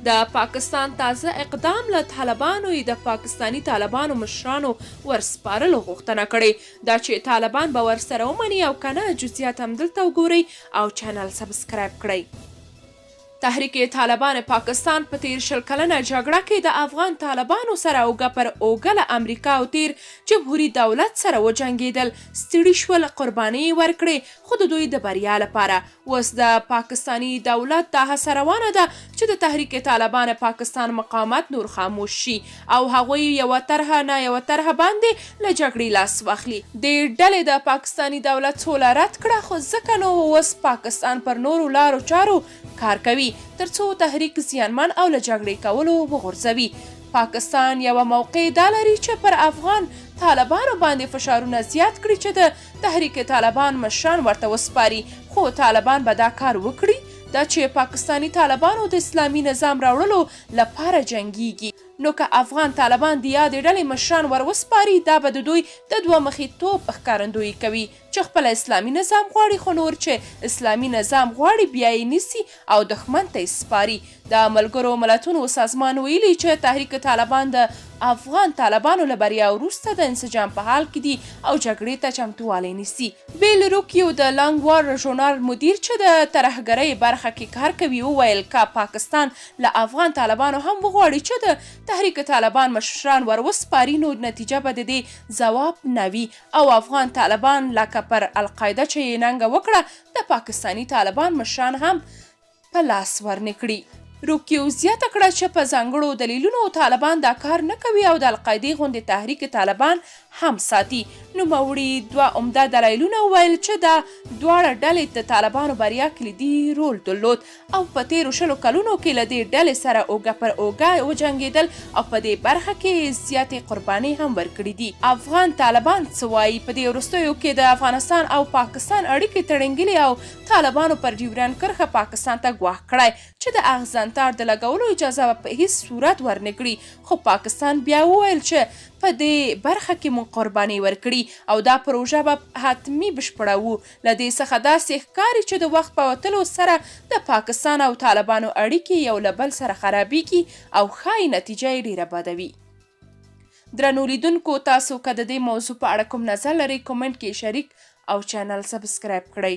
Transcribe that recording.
د پاکستان تازه اقدام له طالبانو یې د پاکستاني طالبانو مشرانو ورسپارلو غوښتنه کړې. دا چې طالبان به ورسره ومني او که نه، جزیات همدلته وګورئ او چینل سبسکرایب کړئ. تحریک طالبان پاکستان په تیر 20 کلنه جګړه کې د افغان طالبانو سره اوږه پر اوږه له امریکا او تیر جمهوري دولت سره وجنګېدل، ستړي شول، قربانۍ یې ورکړې، خو د دوی د بریا لپاره. اوس د پاکستاني دولت دا هڅه روانه ده چې د تحریک طالبان پاکستان مقاومت نور خاموش شي او هغوی یوه طرحه نه یوه طرحه باندې له جګړې لاس واخلي. دې ډلې د پاکستاني دولت سوله رد کړه، خو ځکه نو اوس پاکستان پر نورو لارو چارو کار کوي ترڅو تحریک زیانمن او له جګړې کولو وغورځوي. پاکستان یوه موقع دا لري چې پر افغان طالبانو باندې فشارونه زیات کړي چې د تحریک طالبان مشران ورته وسپاري، خو طالبان به دا کار وکړي؟ دا چې پاکستاني طالبانو د اسلامي نظام راوړلو لپاره جنګیږي، نو که افغان طالبان د یادې ډلې مشران ور وسپاري، دا به د دوی د دوه مخي توب ښکارندويي کوي چې خپله اسلامي نظام غواړي، خو نور چې اسلامي نظام غواړي بیا یې نیسي او دښمن ته یې سپاري. د ملګرو ملتونو سازمان ویلي چې تحریک طالبان د افغان طالبانو له بریا وروسته د انسجام په حال کې دي او جګړې ته چمتووالی نیسي. بیل روکیو د لانګ وار ژورنال مدیر چې د ترهګرۍ برخه کې کار کوي وویل، که پاکستان له افغان طالبانو هم وغواړي چې د تحریک طالبان مشران ور وسپاري، نو نتیجه به د دې ځواب نه وي او افغان طالبان لکه پر القاعده چې یې ننګه وکړه، د پاکستاني طالبان مشران هم په لاس ورنکړي. روکیو زیاته کړه چې په ځانګړو دلیلونو طالبان دا کار نه کوي او د القاعدې غوندې تحریک طالبان هم ساتي. نوموړي دوه عمده دلایلونه وویل چې دا دواړه ډلې د طالبانو بریا کلیدي رول درلود او په تېرو 20 کلونو کې له دې ډلې سره اوږه پر اوږه وجنګېدل او په دې برخه کې یې زیاتې قربانۍ هم ورکړې دي. افغان طالبان څه وايي؟ په دې وروستیو کې د افغانستان او پاکستان اړیکې ترنګلي او طالبانو پر ډیورنډ کرښه پاکستان ته ګواښ کړی چې د اغزن تار د لګولو اجازه به په هیڅ صورت ورنکړي، خو پاکستان بیا وویل چې په دې برخه کې موږ قربانۍ ورکړي او دا پروژه به حتمي بشپړوو. له دې څخه داسې ښکاري چې د وخت په وتلو سره د پاکستان او طالبانو اړیکې یو له بل سره خرابیږي او ښايي نتیجه یې ډیره بده وي. درنو لیدونکو تاسو که د دې موضوع په اړه کوم نظر لرئ کومنټ کې یې شریک او چینل سبسکرایب کړئ.